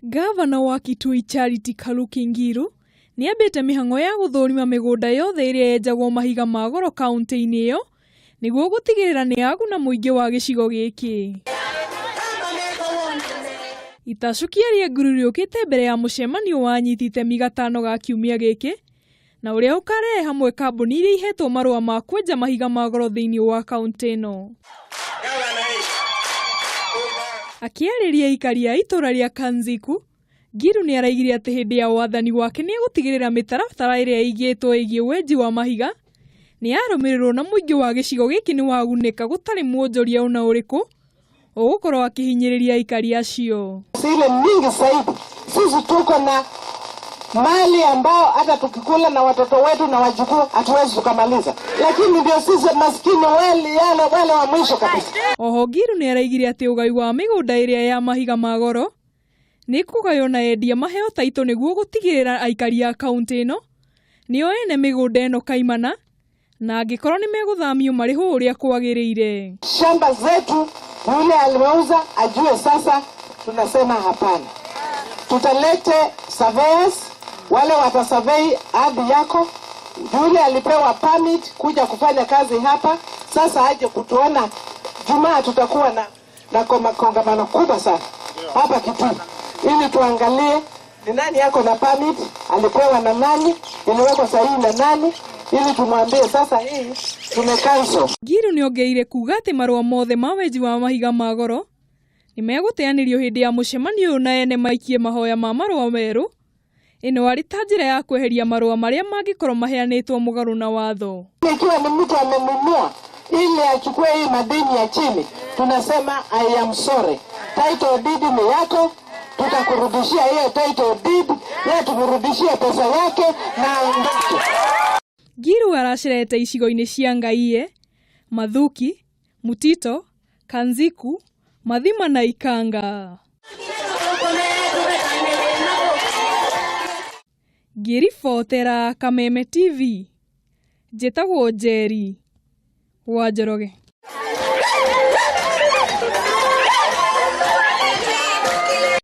Gavana wa Kitui Charity Kaluki Ngiru nĩambĩte mĩhang'o ya gũthũrima mĩgũnda yothe ĩrĩa yenjagwo mahiga ma goro kaunti-inĩ ĩyo nĩguo gũtigĩrĩra nĩ yaguna mũingĩ wa gĩcigo gĩkĩ. Itacũkia rĩa Nguru rĩũkĩte mbere ya mũcemanio wa anyiti itemi gatano ga kiumia gĩkĩ na ũrĩa ũkarehe hamwe kambuni iria ihetwo marũa ma kwenja mahiga ma goro thĩinĩ wa kaunti ĩno. Akĩarĩria aikari a itũra rĩa Kanziku, Ngiru nĩ araigire atĩ hĩndĩ ya wathani wake nĩ egũtigĩrĩra mĩtaratara ĩrĩa ĩigĩtwo ĩgiĩ wenji wa mahiga nĩ yarũmĩrĩrwo na mũingĩ wa gĩcigo gĩkĩ nĩ wagunĩka gũtarĩ mwonjoria ona ũrĩkũ ũgũkorwo akĩhinyĩrĩria aikari acio. Ile mingi zaidi, sisi tuko na mali ambao hata tukikula na watoto wetu na wajukuu hatuwezi tukamaliza, lakini ndio sisi maskini wale yale wale wa mwisho kabisa. Oho Ngiru nĩ araigire atĩ ũgai wa mĩgũnda ĩrĩa ya mahiga ma goro nĩ kũgaywo na endia maheo taitũ nĩguo gũtigĩrĩra aikari a kaunti ĩno nĩo ene mĩgũnda ĩno kaimana na angĩkorwo nĩ megũthamio marĩhwo ũrĩa kwagĩrĩire. Shamba zetu yule alimeuza ajue sasa, tunasema hapana. Tutalete surveyors wale watasurvey ardhi yako. Yule alipewa permit kuja kufanya kazi hapa, sasa aje kutuona. Jumaa tutakuwa na kongamano kubwa sana hapa Kitui ili tuangalie ni nani yako na permit, alipewa na nani, iliwekwa sahihi na nani, ili tumwambie sasa hii tume cancel. Ngiru nĩongereire kuga atĩ marũa mothe ma wenji wa mahiga ma goro nĩ megũteanĩrio hĩndĩ ya mũcemanio ũyũ na ene maikie mahoya ma marũa merũ ĩno arĩ ta njĩra ya kweheria marũa marĩa mangĩkorwo maheanĩtwo mũgarũ na watho. Ikiwa ni mtu amenunua ili achukue hii madini ya chini, tunasema I am sorry, title deed ni yako, tutakurudishia hiyo title deed, yeye tumrudishie pesa yake na aondoke. Ngiru aracerete icigo-inĩ cia Ngaiye, Mathuki, Mutito, Kanziku, Mathima na Ikanga. Ngĩribotera Kameme TV, njĩtagwo Njeri wa Njoroge.